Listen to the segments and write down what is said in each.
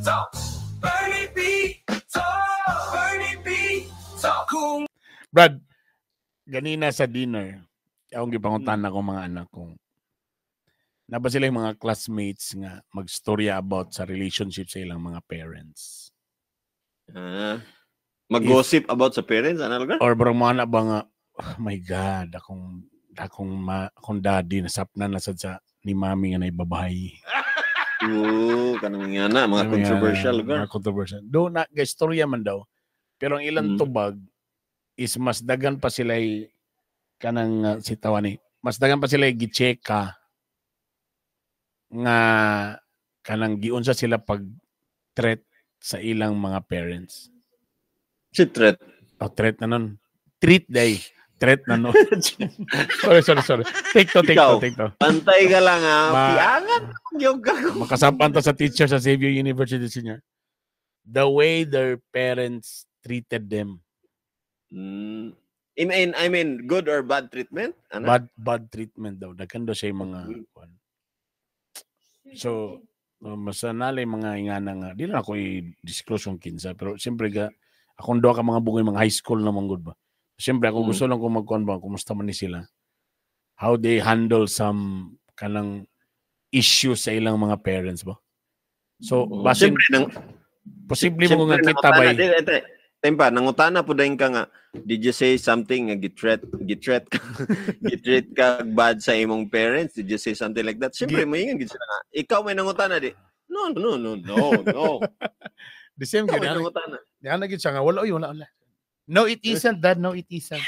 Talk. Bernie B. Talk. Bernie B. Talk. Kung Brad, ganina sa dinner, akong gipangutan ako mga anak kung naa ba sila yung mga classmates nga magstorya about sa relationship sa ilang mga parents. Ah, mag-gossip about sa parents, ano lugar? Or barang mga anak ba nga, "Oh my God, akong daddy nasapna na sad sa ni mami nga naibabahay." Oo, kanang nga na, mga Ano controversial nga, lugar. mga controversial. Do na guys, storya man daw. Pero ang ilang tubag is mas dagan pa sila kanang si ni. Mas dagan pa sila gicheka nga kanang giunsa sila pag threat sa ilang mga parents. Si threat. Oh, threat na nun. Treat day. Threat na nun. Sorry, sorry, sorry. Take to, take Ikaw. to, take to. Pantay ka lang ha. Piangan yung ka ko. Makasapan ta sa teacher sa Xavier University Senior. The way their parents treated them. I mean, good or bad treatment? Ano? Bad bad treatment daw. Daghan daw siya yung mga kuwan. So, mas nalay mga ingana nga di lang ako i-disclose yung kinsa, pero siyempre ga akong duha ka mga bugoy, mga high school na man gud ba. Siyempre ako gusto lang ko magkuan ba, kumusta man ni sila. How they handle some kanang issues sa ilang mga parents ba. So, basin Siyempre, nang, posible mo nga siyempre, kita nangutana, bay. di, Tempa, nangutana po din ka nga, did you say something nga gitreat ka, gitreat ka bad sa imong parents? Did you say something like that? Siyempre, mo ingan gid sila nga. Ikaw may nangutana di. No, no, no, no, no. The same Ikaw gyud may ana. nangutana. Ana gyud siya nga wala oy, wala wala. No, it isn't, Dad. No, it isn't.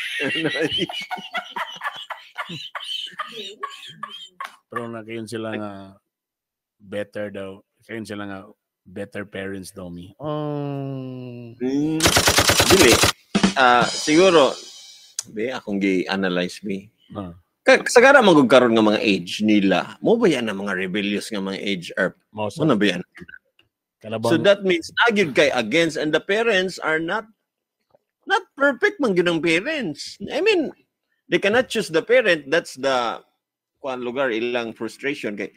Pero na kayon sila nga better daw. Kayon sila nga better parents daw mi. Oh. Dili. Ah, siguro be akong gi-analyze be. Ah. Sagara man gud karon nga mga age nila. Mo ba yan ang mga rebellious nga mga age or Mao mo sa na ba yan? Kalabang So that means nagyud kay against and the parents are not perfect man gyud ang parents. I mean, they cannot choose the parent. That's the kuan lugar ilang frustration kay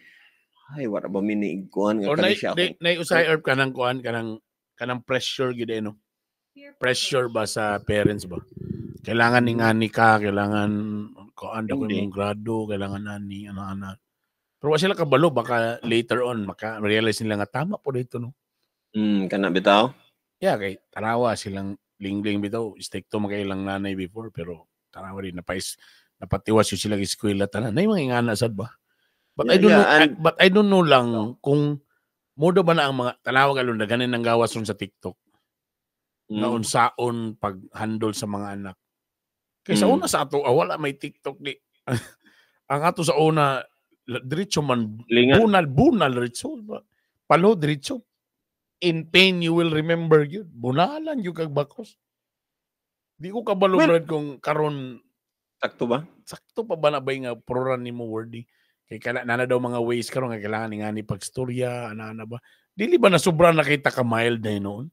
ay wala ba mi ni kuan nga or kani nay siya nay, akong nay usay herb kanang kuan kanang pressure gid eh, no. Pressure ba sa parents ba? Kailangan ni ngani ka, kailangan kuan daw Hindi. imong grado, kailangan ani ano ana. Pero wa sila kabalo, baka later on maka realize nila nga tama po dito no. Kana bitaw. Yeah, kay tanawa silang lingling bitaw, stricto makailang nanay before, pero tanawa rin napais napatiwas yung sila eskwela tanan. Nay mga ingana sad ba? But I don't know, but I don't know lang kung modo ba na ang mga tanawa galon daganin ang gawas ron sa TikTok nga unsaon pag-handle sa mga anak. Kay sa una sa ato, ah, wala may TikTok di. Ang ato sa una diretso man Lingan. bunal bunal diretso ba? Palo diretso. In pain you will remember yun. Bunalan yun kag bakos. Di ko kabalo Well, Brad kung karon Sakto ba? Sakto pa ba na ba nga proran nimo wording? Kay kana nana daw mga ways karon nga kailangan ni ngani pagstorya ana ana ba? Dili ba na sobra nakita ka mild na noon?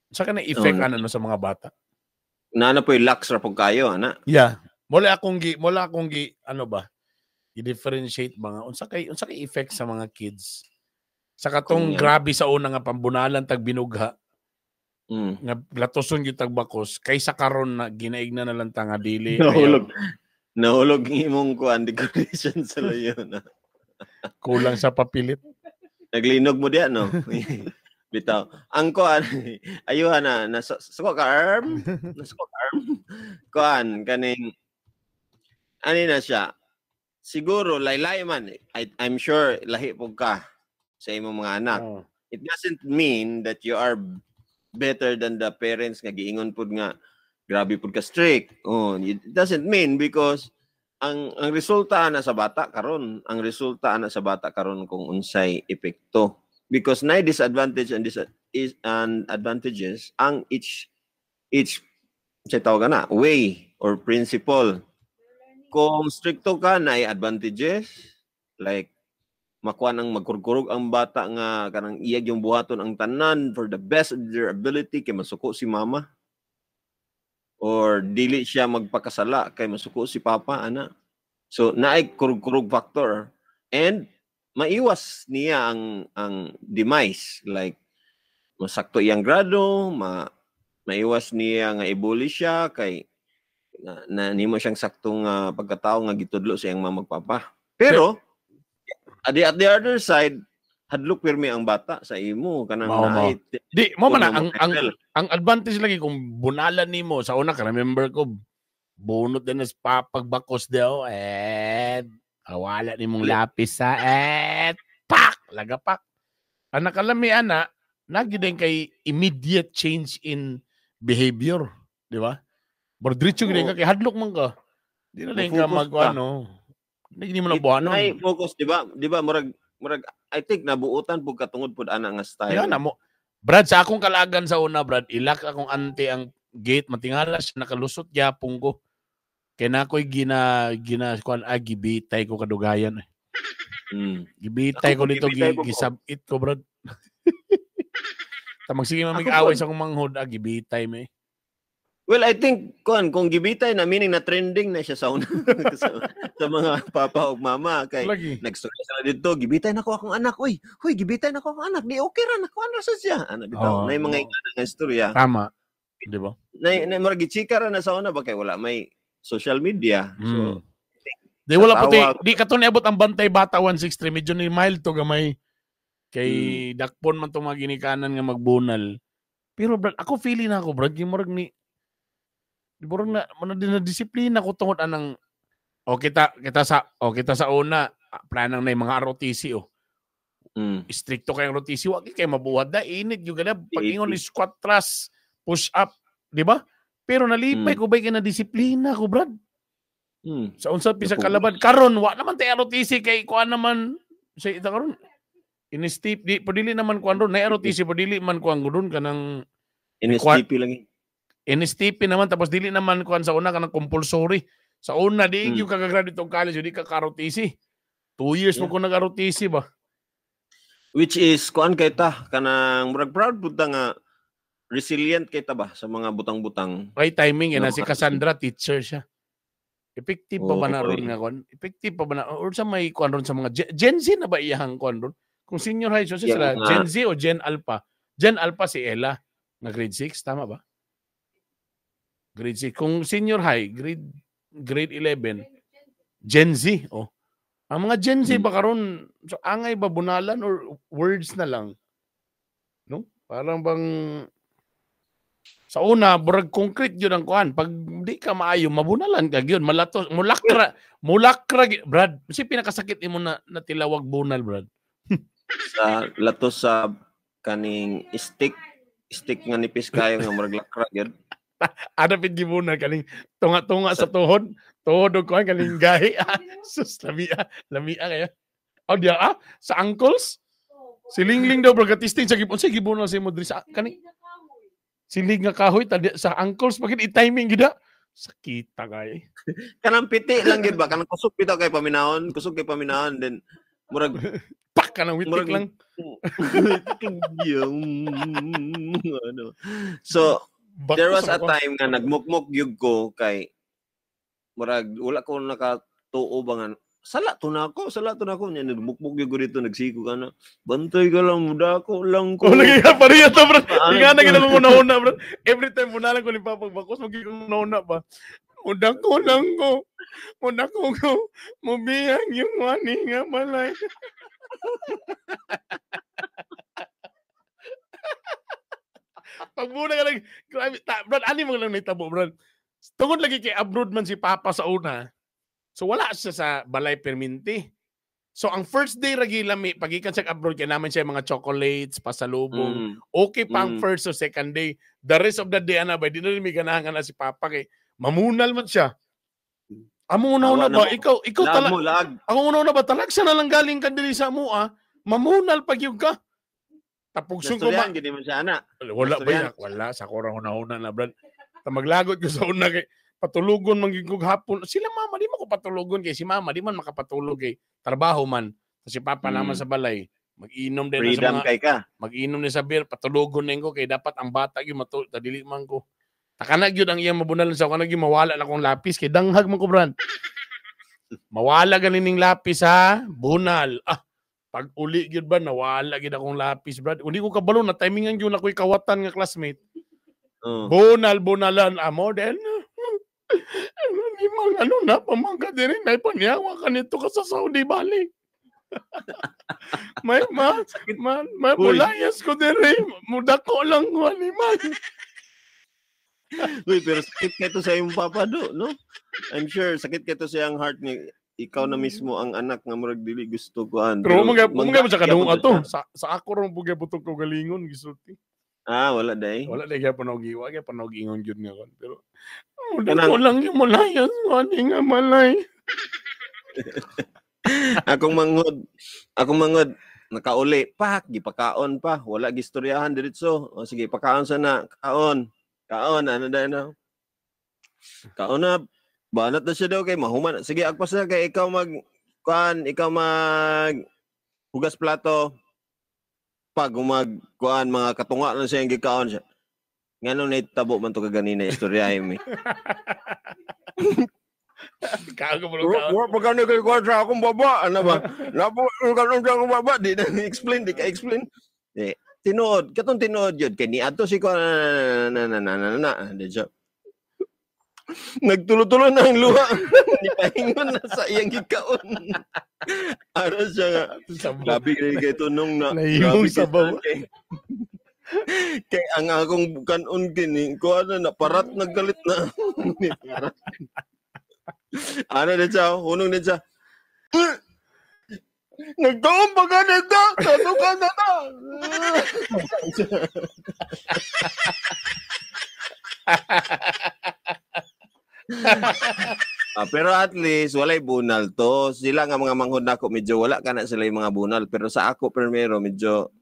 Sa kana effect Oo. ana no sa mga bata? Naana po'y lax ra pud kayo ana. Yeah. Mula akong gi ano ba? I-differentiate ba nga unsa kay effect sa mga kids? Sa katong Kung yan. grabe sa una nga pambunalan tag binugha nga latoson gyud tag bakos kaysa karon na ginaigna na lang ta nga dili ayaw. Nahulog. Nahulog ang imong kuan decoration sa layo na. Kulang sa papilit. Naglinog mo diyan no. Bitaw. Ang kuan ayuha na nasa suko ka arm, nasuko ka arm. Kuan kaning ani na siya. Siguro laylay man. I'm sure lahi pud ka sa imong mga anak. Oh. It doesn't mean that you are better than the parents nga giingon pud nga grabe pud ka strict. Oh, it doesn't mean because ang resulta ana sa bata karon, ang resulta ana sa bata karon kung unsay epekto because nay disadvantage and dis is and advantages ang each sa tawag na way or principle. Kung stricto ka na advantages like makuha ng magkurkurog ang bata nga kanang iyag yung buhaton ang tanan for the best of their ability kay masuko si mama or dili siya magpakasala kay masuko si papa ana. So naay kurug-kurug factor and maiwas niya ang demise like Masakto iyang grado, maiwas niya nga i-bully siya kay na nimo siyang saktong pagkatao nga gitudlo sa iyang mama papa. Pero at the other side, hadlok pirmi ang bata sa imo kanang mao. Di mo man ang advantage lagi kung bunalan nimo sa una ka remember ko bunot din as papagbakos daw eh wala nimong lapis sa eh pak lagapak. Ang nakalami ana nagi din kay immediate change in behavior, di ba? Pero diretso gid ka kay hadlok man ka. Di na din ka mag ano. Hindi mo na buhanon. Ay focus, di ba? Di ba murag I think nabuotan pud katungod pud ana nga style. Yan na mo. Brad, sa akong kalagan sa una, Brad, ilak akong ante ang gate, matingala siya, nakalusot gyapon ko. Kaya na ako'y gina kuan gibitay ko kadugayan. Gibitay ko dito, gisabit ko, Brad. Tamang sige mamig-away sa akong manghod, gibitay me. Well, I think kuan kung gibitay na meaning na trending na siya sa una sa mga papa ug mama kay nagstorya sila dito, gibitay na ko akong anak, uy, huy, gibitay na ko akong anak, di okay ra na kuan ra sa siya. Ana bitaw, oh, nay mga nga istorya. Tama. Di ba? Nay murag gichika ra na sa una ba kay wala may social media. So di wala puti, di kato niabot ang Bantay Bata 163, medyo ni mild to gamay. Kay dakpon man tong mga ginikanan nga magbunal. Pero Brad, ako feeling na ako, Brad, murag ni di na na disiplina ko tungod anang o kita sa una planang na yung mga ROTC oh. Stricto kay ROTC, wa kay mabuhat da init gyud kada pag-ingon ni squat thrust, push up, di ba? Pero nalipay ko bay kay na disiplina ko, Brad. Sa unsa pisa kalaban karon wa naman tay ROTC kay kuan naman sa ita karon. NSTP di podili naman kuan ron, na ROTC podili man kuan ron kanang NSTP lang. NSTP naman tapos dili naman kuan sa una kanang compulsory. Sa una di gyud ka graduate og college di ka ka-ROTC. 2 years mo ko nag-ROTC ba. Which is kuan kay ta kanang murag proud pud ta nga resilient kay ta ba sa mga butang-butang. Right timing na si Cassandra teacher siya. Effective pa ba na ron nga kuan? Effective pa ba na or sa may kuan ron sa mga Gen Z na ba iyang kuan ron? Kung senior high so sila Gen Z o Gen Alpha? Gen Alpha si Ella na grade 6, tama ba? Grade 6. Kung senior high, grade 11, Gen Z. Oh. Ang mga Gen Z ba karon so angay ba bunalan or words na lang? No? Parang bang sa una burag concrete yun ang kuan. Pag di ka maayo, mabunalan ka gyud, malatos, mulakra, Brad. Kasi pinakasakit nimo na natilawag bunal, Brad. Sa latos sa kaning stick nga nipis kayo nga murag lakra gyud. Ada pid gibuna kaning tunga-tunga sa tuhod og kuan kaning gahi. Sus lamia kaya. Oh diya sa ankles. Si Lingling daw bro gatisting sa gibon sa gibuna sa imo diri sa kaning silig nga kahoy tadi sa ankles pagid i-timing gid. Sakita kay. Kanang piti lang gid ba kanang kusog bitaw kay paminahon, kusog kay paminahon then murag pak kanang witik lang. Ano. So there was a time nga nagmukmok gyud ko kay murag wala ko nakatuo ba nga sala to na ako nya nagmukmok gyud ko dito nagsigo ka na bantay ka lang mudako lang ko. Lagi ka pareha to, bro. Di nga na ginang una-una, bro. Every time munalan ko ni Papa Bakos magiging una-una ba. Mudako lang ko. Mudako ko. Mubiyang yung wani nga balay. Pag muna ka lang, grabe, brad, ani mo lang naitabo, brad. Tungod lagi kay abroad man si Papa sa una. So wala siya sa balay perminti. So ang first day ragi lami, pagikan siya abroad, kaya naman siya mga chocolates, pasalubong. Okay pa ang first o second day. The rest of the day, ana ba, di na rin may ganahan na si Papa kay mamunal man siya. Amo una ba? Ikaw talag. Ang una ba talag siya na lang galing ka diri sa amo ah. Mamunal pag yun ka. Tapugsong ko ma. Gini man siya ana. Wala ba yak? Wala sa korang una-una na, brad. Ta maglagot ko sa una kay patulugon man gid hapon. Sila mama di man ko patulugon kay si mama di man makapatulog kay trabaho man. Si papa naman sa balay. Mag-inom din sa mga kay ka. Mag-inom din sa beer, patulugon din ko kay dapat ang bata gyud matulog dili man ko. Takana gyud ang iyang mabunalan sa kana gyud mawala na akong lapis kay danghag man ko, brad. Mawala ganin ning lapis ha, bunal. Ah, Pag uli gyud ba, nawala gyud akong lapis, brad. Uli ko kabalo na timingan gyud ako'y kawatan nga classmate. Oh. Bunal bunalan amo then. Ano ni mang ano na pamangka diri nay panyawa kanito ka sa Saudi balik. May ma ma, ma Uy. mulayas ko diri, mudako lang ko ani man. Uy, pero sakit kay to sa imong papa do, no? I'm sure sakit kay to sa iyang heart nga ikaw na mismo ang anak nga murag dili gusto kuan. Pero mga mga sa kadung gyapon ato siya. sa ako ron pugay butog ko galingon gisulti. Ah, wala day. Wala na gyapon og giwa, gyapon og ingon gyud nga kon. Pero Kanang- mudako lang yung mulayas ko ani nga malay. Akong manghod nakauli, pak, gipakaon pa, wala gistoryahan diretso. O sige, pakaon sana, kaon. Kaon, ano na na. Kaon na, banat na siya daw kay mahuman. Sige, agpas na kay ikaw mag kuan, ikaw mag hugas plato. Pag umag kuan mga katunga lang siya yung gikaon siya. Ngano na itabo man to kaganina istoryahin mi. Kago mo kaon. Wa pa gani kay kuan sa akong baba, ano ba? Napo kanon sa akong baba, di na explain, di ka explain. Eh, tinuod, katong tinuod yun, kay niadto si kuan na na na na na na, di siya. Nagtulo-tulo na ang luha. Nipahingon na sa iyang gikaon. Ano siya nga, Sabaw. grabe kay kay tunong na. Nahimong Grabe kay sabaw. Kay ang akong kanon kini, ko ano na parat naggalit na. Ni parat. Ano din siya, hunong din siya. Nagtaon pa ka nito! Ano ka na na? Ah, pero at least walay bunal to. Sila nga mga manghod nako medyo wala kana sila yung mga bunal, pero sa ako primero medyo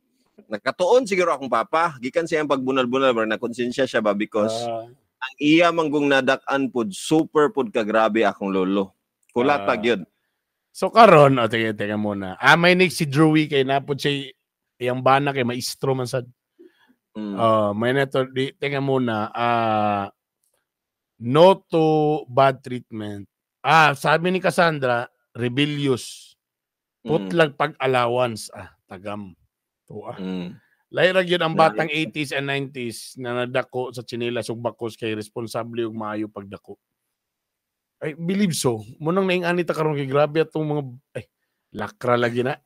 nakatuon siguro akong papa gikan siya ang pagbunal-bunal pero nakonsensya siya ba because ang iya manggong nadak-an pod super pod kagrabe akong lolo. Kulata gyud. So karon, o teka, teka muna. Ah, may next si Drewy kay napod siya iyang bana kay maestro man sad. Oh, may neto di teka muna. Ah, no to bad treatment. Ah, sabi ni Cassandra, rebellious. Putlag pag-allowance. Ah, tagam. Tuwa. Lahi ra gyud ang batang 80s and 90s na nadako sa tsinelas ug bakos kay responsable ug maayo pagdako. I believe so. Munang naing-ani ta karon kay grabe atong mga ay lakra lagi na.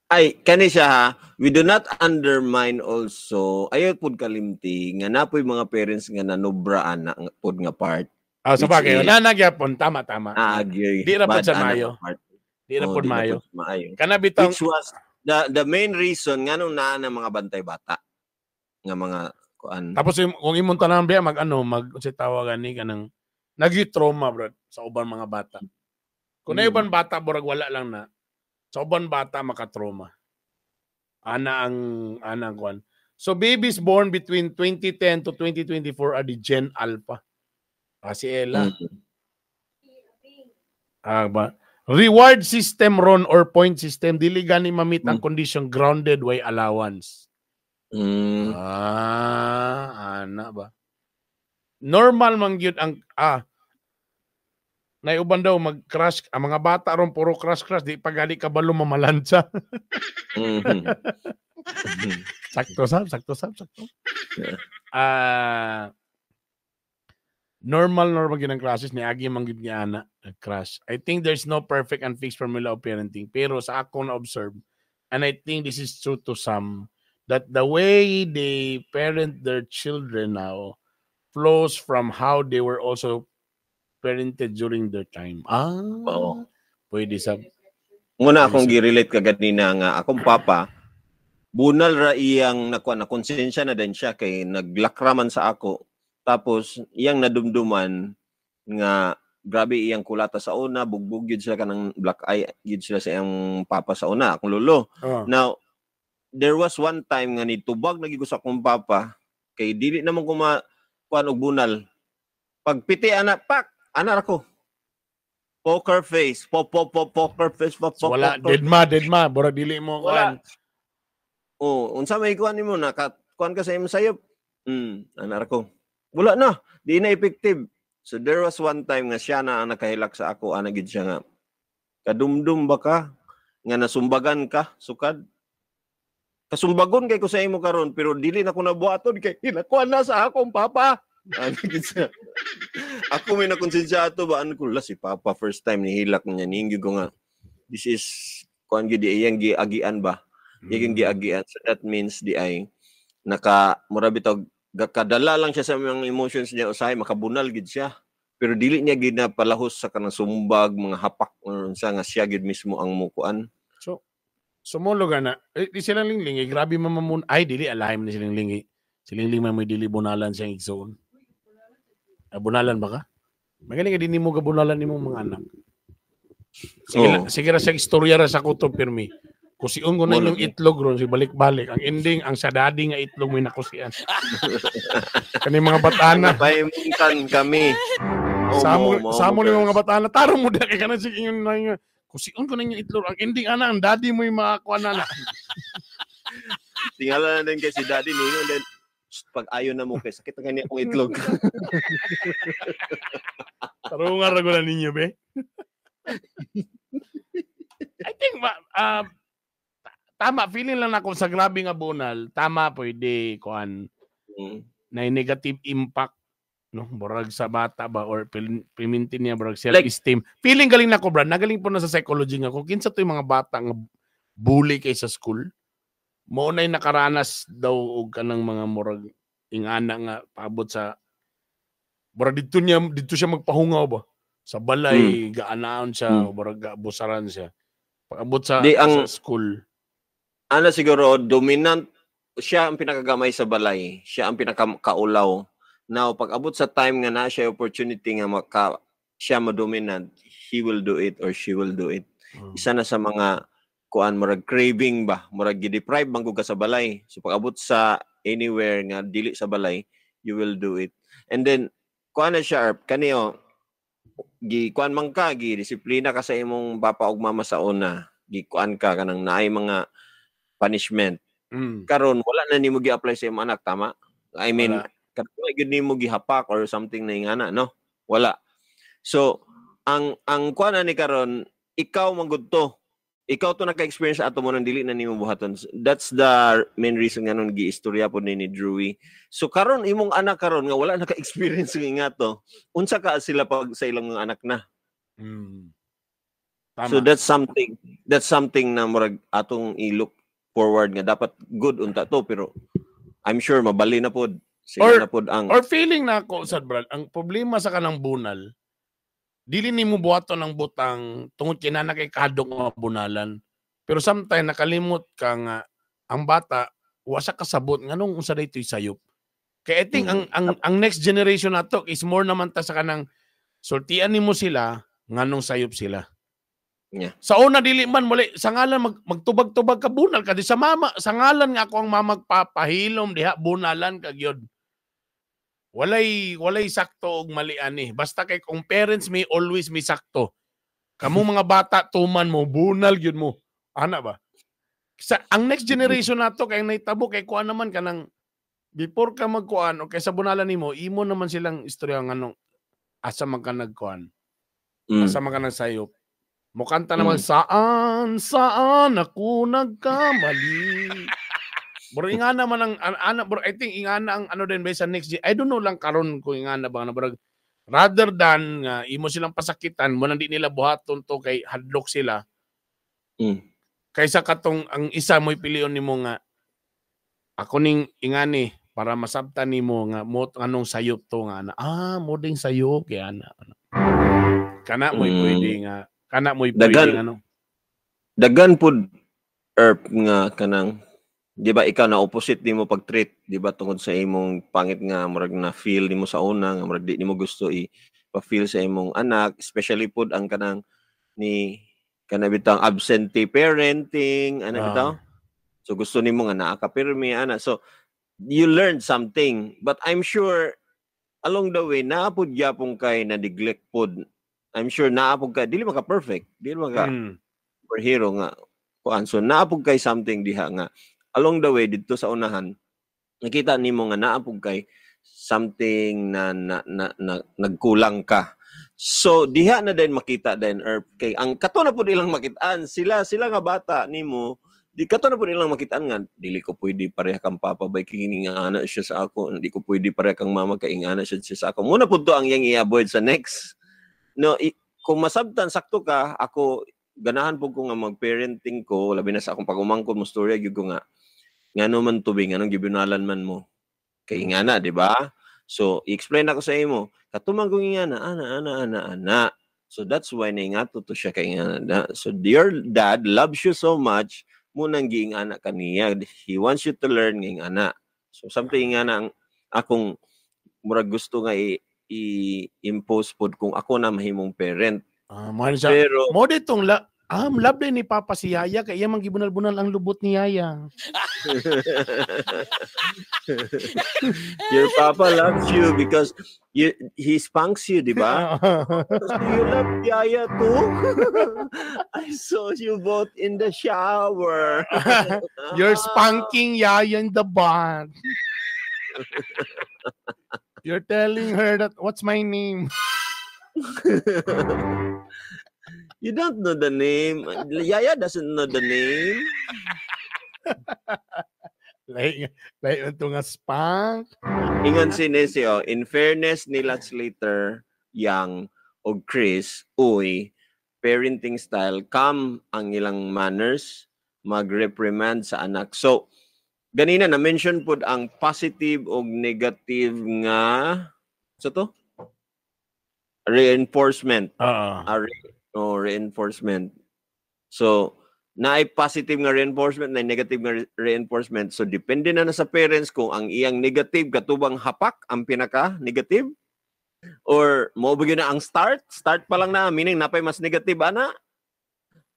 Ay, kani siya ha. We do not undermine also. Ayaw pud kalimti nga napoy mga parents nga nanobra ana nga pud nga part. Ah, sa Which bagay, is- na nagyapon tama tama. Ah, agree. Di ra pud Bad sa ana maayo. nga part. Di ra Oh, pud di ra maayo. pud maayo. Kana bitong Which was the main reason nganong naa ng mga bantay bata nga mga kuan. Tapos yung, kung imong tanan biya mag ano mag unsay tawagan ni kanang nagi trauma bro sa uban mga bata. Kung na uban bata burag wala lang na. Sa uban bata makatrauma. Ana ang kuan. So babies born between 2010 to 2024 are the Gen Alpha. Ah, si Ella. Ah, ba? Reward system ron or point system dili gani mamit ang condition grounded way allowance. Ah, ana ba? Normal man gyud ang naiuban daw mag-crash ang mga bata ron puro crash crash di pa gali kabalo mamalantsa. Sakto sab, sakto sab, sakto. Yeah. Ah, normal normal gyud ang classes ni agi man gyud ni ana crash. I think there's no perfect and fixed formula of parenting, pero sa akong na-observe, and I think this is true to some, that the way they parent their children now flows from how they were also parented during their time. Ah, Oo. Pwede sa Muna akong gi-relate ka ganina nga akong papa bunal ra iyang nakuha na konsensya na din siya kay naglakra man sa ako, tapos iyang nadumduman nga grabe iyang kulata sa una, bugbog gyud sila kanang black eye gyud sila sa iyang papa sa una, akong lolo. Now there was one time nga nitubag na gyud ko sa akong papa kay dili naman ko ma kuan og bunal, pagpiti ana, pak ana ra ko poker face, po po po poker face, po po So, wala, poker dead ma, dead ma, burag dili mo Wala. kuan. Oh, unsa may kuan nimo naka kuan ka sa imong sayop. Ana ra ko. Wala na, di na effective. So there was one time nga siya na ang nakahilak sa ako, ana gid siya nga. Kadumdum ba ka? Nga nasumbagan ka sukad. Kasumbagon kay ko sa imo karon, pero dili na ko nabuhaton kay hinakuan na sa akong papa. Ano gid siya. Ako may nakonsensya ato ba, ano ko la si papa first time ni hilak niya, ningyo ko nga this is kuan gid iyang giagian ba. Iyang giagian. So that means di ay naka mura bitaw kadala lang siya sa mga emotions niya, usahay makabunal gid siya. Pero dili niya gid na palahos sa kanang sumbag, mga hapak unsa nga siya gid mismo ang mukuan. So sumolo na. Eh, di silang Lingling eh, grabe mamamun. Ay dili alaim ni silang Lingling. Si Lingling man may dili bunalan siyang igsoon. Ah, bunalan ba ka? Magaling ka din mo gabunalan nimo mga anak. Sige, oh. Sige ra siya istorya ra sa kutob pirmi. Kusion ko na inyong itlog ron si balik-balik. Ang ending ang sa daddy nga itlog may nakusian. Kani mga batana. Napahimutan kami. Oh, samo ni mga batana. Tarong mo dahil kay kanan sige inyon na. Kusion ko na inyong itlog. Ang ending ana ang daddy mo yung makakuha na. Tingala na din kay si daddy ninyo then pag ayon na mo kay sakit ang kanya akong itlog. Tarong nga ragulan ninyo be. I think tama feeling lang ako sa grabe nga bunal, tama pwede kuan na negative impact no murag sa bata ba or piminti niya murag self-esteem. Like, feeling galing nako bro, nagaling po na sa psychology nga kung kinsa to yung mga bata nga bully kay sa school, mo nay nakaranas daw og kanang mga murag ingana nga paabot sa murag didto niya didto siya magpahungaw ba sa balay, gaanaon siya, murag gaabusaran siya. Pag-abot sa, di, ang, sa school. Ano siguro, dominant, siya ang pinakagamay sa balay. Siya ang pinakakaulaw. Now, pag-abot sa time nga na siya opportunity nga maka, siya madominant, he will do it or she will do it. Isa na sa mga kuan, murag craving ba? Murag gi-deprive man ka sa balay. So, pag-abot sa anywhere nga dili sa balay, you will do it. And then, kuan na siya, Erp, kaniyo, gi kuan man ka, gi disiplina ka sa imong papa ug mama sa una, gi kuan ka kanang naay mga punishment. Karon wala na nimo gi-apply sa imong anak, tama? I mean, karon gyud nimo gihapak or something na ingana, no? Wala. So, ang kuan ani karon, ikaw man gud to. Ikaw to naka-experience ato mo nang dili na nimo buhaton. That's the main reason nganong giistorya pod ni Drewy. So karon imong anak karon nga wala naka-experience nga to, unsa ka sila pag sa ilang mga anak na? Tama. So that's something na murag atong i-look forward nga dapat good unta to, pero I'm sure mabali na pod. Sila or, na pod ang or feeling na ako sad Brad, ang problema sa kanang bunal, dili nimo buhaton ang butang tungod kay nana kay kadok nga bunalan. Pero sometimes nakalimot ka nga ang bata wa sa kasabot nganong unsa daytoy sayop. Kay I think ang next generation nato is more naman ta sa kanang sultian nimo sila nganong sayop sila. Yeah. Sa una dili man muli sa ngalan magtubag-tubag ka bunal ka di sa mama, sa ngalan nga ako ang mamagpapahilom diha bunalan ka gyud. Walay sakto og mali ani. Basta kay kung parents may always may sakto. Kamo mga bata tuman mo bunal gyud mo. Ana ba? Sa ang next generation nato kay nahitabo kay kuan naman kanang before ka magkuan o kay sa bunalan nimo, imo naman silang istorya nganong asa man ka nagkuan. Asa man ka nagsayop. Mukanta naman saan saan ako nagkamali. Bro, ingana man ang ana bro, I think ingana ang ano din ba sa next I don't know lang karon kung ingana ba na bro. Rather than imo silang pasakitan mo nang di nila buhaton to kay hadlok sila. Kaysa katong ang isa mo'y pilion nimo nga ako ning ingani para masabtan nimo nga mo anong sayop to nga ana. Ah, mo ding sayop kay ana. Kana mo'y pwede nga kana mo'y pwede ano. Dagan pud Erp nga kanang di ba ikaw na opposite nimo pag-treat, di ba tungod sa imong pangit nga murag na feel nimo sa una nga murag di nimo gusto i pa-feel sa imong anak, especially pud ang kanang ni kana bitang absentee parenting ana bitaw. So gusto nimo nga naa ka pirmi ana. So you learned something, but I'm sure along the way naa pud gyapon kay na neglect pud. I'm sure naa pud kay dili maka perfect, dili maka superhero nga kuan. So naa pud kay something diha nga along the way didto sa unahan nakita nimo nga naa pud kay something na nagkulang ka. So diha na din makita din, or kay ang kato na pud ilang makitaan sila sila nga bata nimo, di kato na pud ilang makitaan nga dili ko pwede pareha kang papa bay kay nga ana siya sa ako, hindi ko pwede pareha kang mama kay ingana siya sa ako. Muna pud to ang iyang i-avoid sa next. No, kung masabtan sakto ka, ako ganahan pud ko nga mag-parenting ko, labi na sa akong pag-umangkon mo storya gyud ko nga ngano man tubing, anong gibunalan man mo kay ingana, di ba? So i-explain ako sa imo, katumang kong ingana, ana ana ana ana. So that's why naingato to siya kay ingana. So your dad loves you so much, munang giingana kaniya. He wants you to learn nga ingana. So something ingana ang akong murag gusto nga i-impose pod kung ako na mahimong parent. Ah, mo siya. Pero Mo ditong la love din ni Papa si Yaya kay iya man gibunal-bunal ang lubot ni Yaya. Your papa loves you because he spanks you, di ba? So you love Yaya too? I saw you both in the shower. You're spanking Yaya in the butt. You're telling her that what's my name? You don't know the name. Yaya doesn't know the name. Lahi lahi man to nga spank. Ingon si Nesio, in fairness nila Slater, Yang, o Chris, uy, parenting style, calm ang ilang manners, mag-reprimand sa anak. So, ganina na-mention pod ang positive o negative nga, so to? Reinforcement. Oo. Reinforcement. So, naay positive nga reinforcement, naay negative nga reinforcement. So, depende na sa parents kung ang iyang negative katubang hapak ang pinaka negative or mo ba gyud na ang start pa lang na, meaning napay mas negative ana,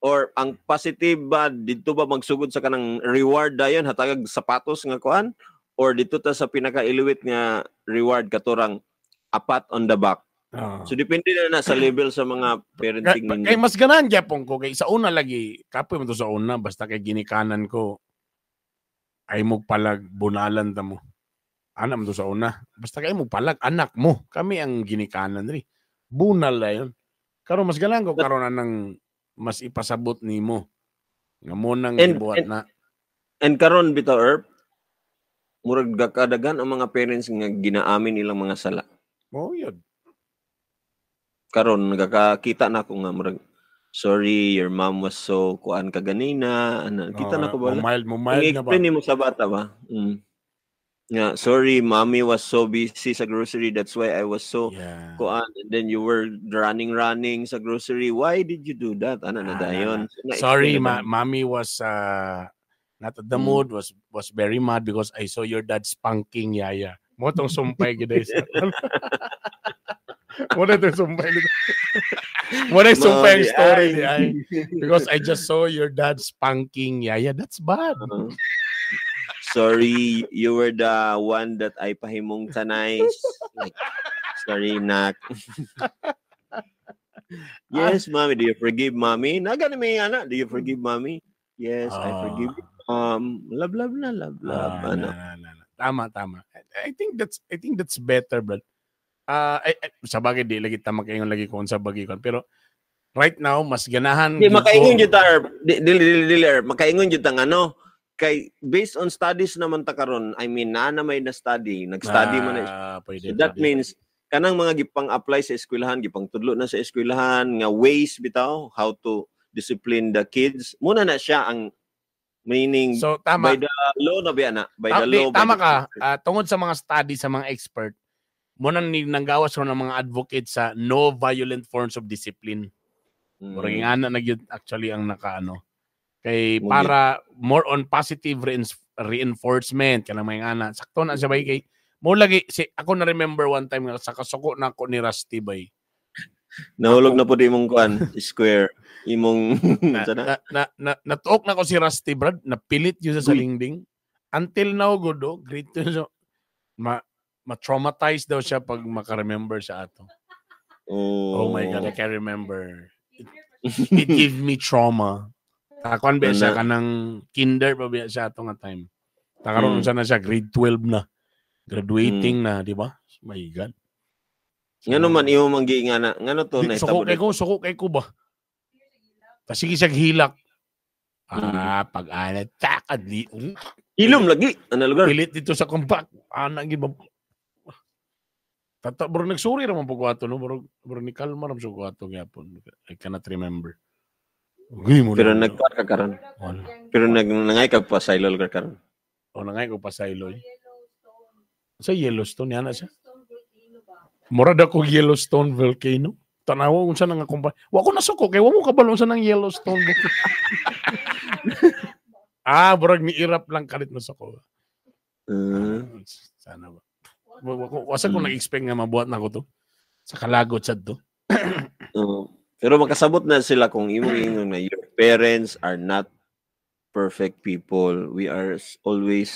or ang positive ba didto ba magsugod sa kanang reward dayon hatagag sapatos nga kuan, or didto ta sa pinaka iluwit nga reward katurang apat on the back. So depende na sa level sa mga parenting ninyo. Kay mas ganahan gyapon ko kay sa una lagi kapoy man to sa una, basta kay ginikanan ko ay mo palag bunalan ta mo. Ana man to sa una, basta kay mo palag anak mo, kami ang ginikanan ri. Bunal la yun. Karon mas ganahan ko karon anang mas ipasabot nimo nga mo nang gibuhat na. And karon bitaw Erp, murag kadaghan ang mga parents nga ginaamin ilang mga sala. Oh, yun. Karon nagakakita na ako nga murag sorry your mom was so kuan ka ganina, ana kita na ko ba? Mild na ba? Explain nimo sa bata ba? Nga sorry mommy was so busy sa grocery, that's why I was so kuan, and then you were running sa grocery, why did you do that? Ana na dayon. So, sorry mommy was not at the mood, was very mad because I saw your dad spanking Yaya. Mo tong sumpay gid sa. Mo na sumpay nito. Mo na sumpay ang story ni ay. Because I just saw your dad spanking Yaya. That's bad. Sorry, you were the one that I pahimong tanay. Like, sorry, nak. Yes, mommy. Do you forgive mommy? Naga ni may anak. Do you forgive mommy? Yes, I forgive you. Love, love na, love, love. Ano? Na. Tama, tama. I think that's better, bro. Sa bagay di lagi ta makaingon lagi kung sa bagay kon, pero right now mas ganahan di makaingon jud ta dili makaingon jud ta ngano kay based on studies naman ta karon, I mean naa na may na study, nag-study man na. Pwede, so that pwede. Means kanang mga gipang-apply sa eskwelahan, gipang tudlo na sa eskwelahan nga ways bitaw how to discipline the kids, muna na siya ang meaning. So tama by the law na biya na by the law. Tama ka, tungod sa mga study sa mga expert mo nang nanggawas ron ng mga advocate sa no violent forms of discipline. Murag ingana na gyud actually ang nakaano. Kay para more on positive reinforcement kanang mga ingana. Sakto na siya bay kay mo lagi si ako na remember one time nga sa kasuko na ako ni Rusty bay. Nahulog na pud imong kuan square imong na natuok na ko si Rusty brad, napilit yun sa lingding. Until now good oh, great to so, ma-traumatize daw siya pag maka-remember sa ato. Oh my God, I can't remember. It gave me trauma. Takuan ba siya kanang kinder pa ba siya ato nga time. Takaroon siya na siya, grade 12 na. Graduating na, di ba? My God. Ngano man imo man giingana, ngano to Di, suko nahitabo kay ko, suko kay ko ba? Tas sige siya hilak. Ah, pag ana tak adli. Ilom lagi ana lugar. Pilit dito sa kumpak. Ana gid ba? Tata bro nagsuri ra man pug ato, no, bro bro ni kalma ra man sa ato gyapon. I cannot remember. Uy, mo Pero na, nagkuan ka karon. Wala. Pero nag nangay ka pa sa ilo lugar karon. O nangay ko pa sa iloy. Sa Yellowstone yana siya. Mura da ko Yellowstone volcano. Tanawa unsa na nga kumpa. Wa ko nasuko kay wa mo kabalo unsa nang Yellowstone volcano. Ah, murag ni irap lang kalit na suko. Sana ba. Wasa ko nag-expect nga mabuhat na ko to. Sa kalagot sad to. Oo. Pero makasabot na sila kung imong ingon na your parents are not perfect people. We are always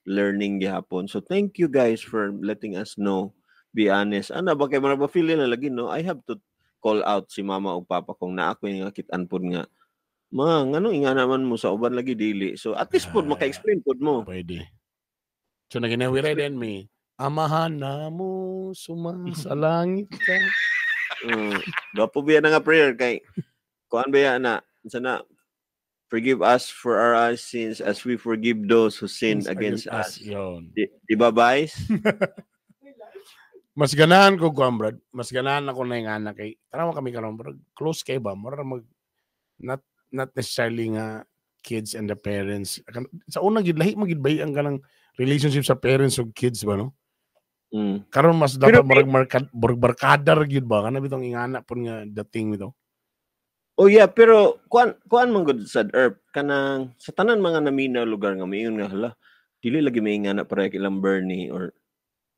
learning gihapon. So thank you guys for letting us know. Be honest. Ana ba kay mura ba feel na lagi, no? I have to call out si mama o papa kung naa ko nga kit-an pod nga ma ngano inga naman mo sa uban lagi dili. So at least pod Ah. maka-explain pod mo. Pwede. So naginawiray din mi. Amahan na mo sumasa langit ka. Gapo biya na nga prayer kay kuan biya na sana forgive us for our sins as we forgive those who sinned against us. Yun. Di ba, guys? Mas ganahan ko kuan, brad. Mas ganahan ako na yung anak kay. Tanawa kami karon, brad. Close kay ba? Mura mag not necessarily nga kids and the parents. Sa unang gid lahi magid bay ang kanang relationship sa parents ug kids ba, no? Karon mas dapat Pero- murag murag barkada ra gyud ba kana bitong ingana pud nga dating bitaw. Oh yeah, pero kuan man gud sad Erp kanang sa tanan mga naminaw lugar nga miingon nga hala dili lagi mi ingana para kay ilang Bernie or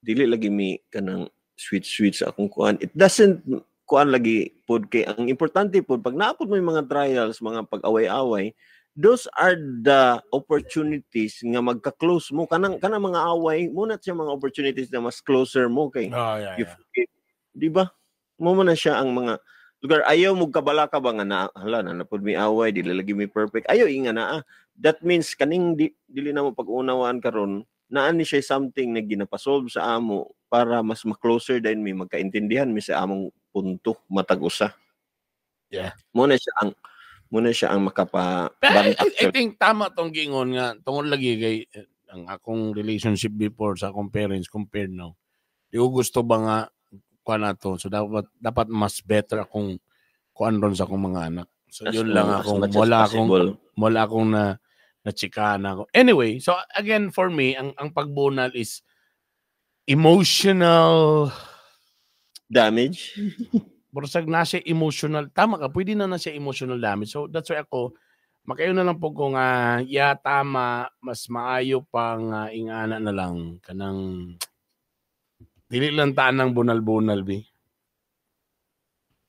dili lagi mi kanang sweet sweet sa akong kuan. It doesn't kuan lagi pod kay ang importante pod pag naapod mo yung mga trials, mga pag-away-away, those are the opportunities nga magka-close mo kanang mga away mo na siya mga opportunities na mas closer mo kay Oh, yeah, you forgive. Di ba? Mo man na siya ang mga lugar ayaw mo kabala ka ba nga na hala na napud mi away dili lagi mi perfect ayaw inga na ah. That means kaning dili na mo pag-unawaan karon naa ni siya something na ginapasolve sa amo para mas ma-closer din mi magkaintindihan mi sa among punto matag usa. Yeah. Mo na siya ang makapa Pero I think tama tong giingon nga tungod lagi kay ang akong relationship before sa akong parents compared now. Di ko gusto ba nga kuan na to. So dapat mas better akong kuan ron sa akong mga anak. So As yun lang as akong much as wala akong possible. wala akong na nachikahan ako. Anyway, so again for me ang pagbunal is emotional damage. Bursag na siya emotional. Tama ka, pwede na na siya emotional damage. So that's why ako, makayo na lang po ko nga, ya tama, mas maayo pang ingana na lang. Kanang, dili lang taan ng bunal-bunal, bi.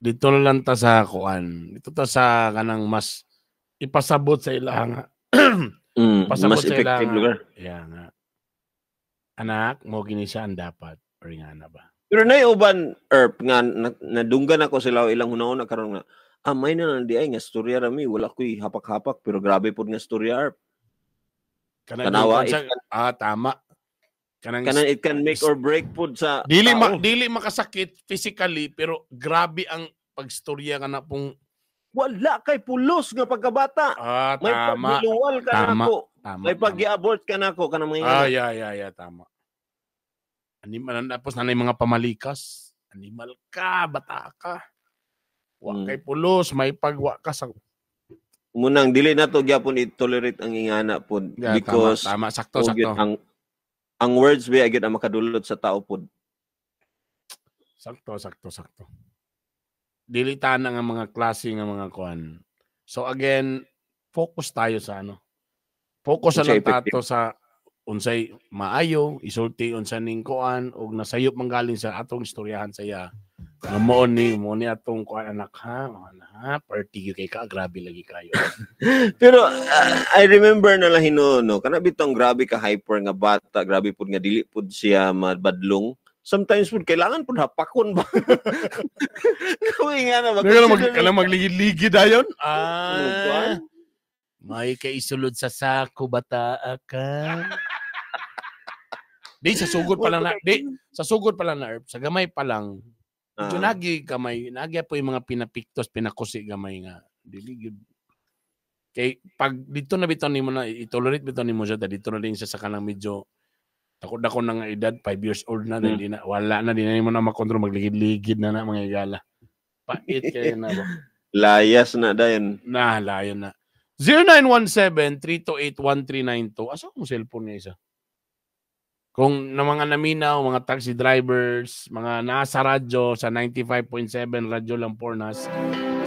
Dito na lang ta sa kuan. Dito ta sa kanang mas ipasabot sa ila nga. Pasabot Mas sa ila effective nga. lugar. Yeah nga. Anak, mo gini siya ang dapat. Or ingana ba? Pero nay uban Erp nga nadunggan ako sila ilang hunahuna karon nga may na lang di ay nga storya ra mi wala koy hapak-hapak pero grabe pod nga storya Erp. Kanang Tanawa, tama. Kanang Kanang it can make or break pod sa dili tao. Dili makasakit physically pero grabe ang pagstorya ka na pong Wala kay pulos nga pagkabata. May tama pagbiluwal ka Tama. nako. Tama. May Tama. pag-abort ka nako kanang mga Yeah, yeah, tama. Animal tapos na mga pamalikas. Animal ka, bata ka. Wa kay pulos, may pagwa ka sa Munang dili na to gyapon i-tolerate ang ingana pod Yeah, because tama, tama, sakto o gyud sakto. ang words ba gyud ang makadulot sa tao pod. Sakto, sakto, sakto. Dili tanan nga mga klase nga mga kuan. So again, focus tayo sa ano. Focus na Unsay lang tato sa unsay maayo, isulti unsa ning kuan ug nasayop man galing sa atong istoryahan sa iya. Nga mao ni atong kuan anak ha, oh, anak, ha, party gyud kay ka, grabe lagi kayo. Pero I remember na lang hinuon, no, kana bitong grabe ka hyper nga bata, grabe pud nga dili pud siya mabadlong. Sometimes pud kailangan pud hapakon ba. Kawin nga na Kaya mag mag-consider kailangan magligid-ligid dayon. Kuan? Ah. May kaisulod sa sako bata ka. Di sa sugod pa lang na, di sa sugod pa lang na Erp, sa gamay pa lang Medyo nagi gamay, nagi po yung mga pinapiktos, pinakusi gamay nga dili gyud. Kay pag dito na bitaw nimo na i-tolerate bitaw nimo siya, dito na din siya sa kanang medyo dako na nga edad, 5 years old na, di na wala na, di na nimo na makontrol, magligid-ligid na na mga igala. Pait kayo na ba? Layas na dayon. Na, layo na. 0917-328-1392. Asa akong cellphone nga isa? Kung na mga naminaw, mga taxi drivers, mga nasa radyo sa 95.7 Radyo Lampornas,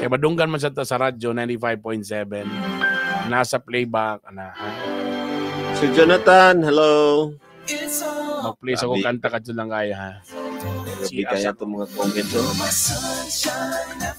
kay madunggan man sa ta sa radyo 95.7, nasa playback, ana, ha? Si Jonathan, hello. Mag-play sa kong kanta kadto lang kaya, ha? Grabe kaya itong mga comments. Oh.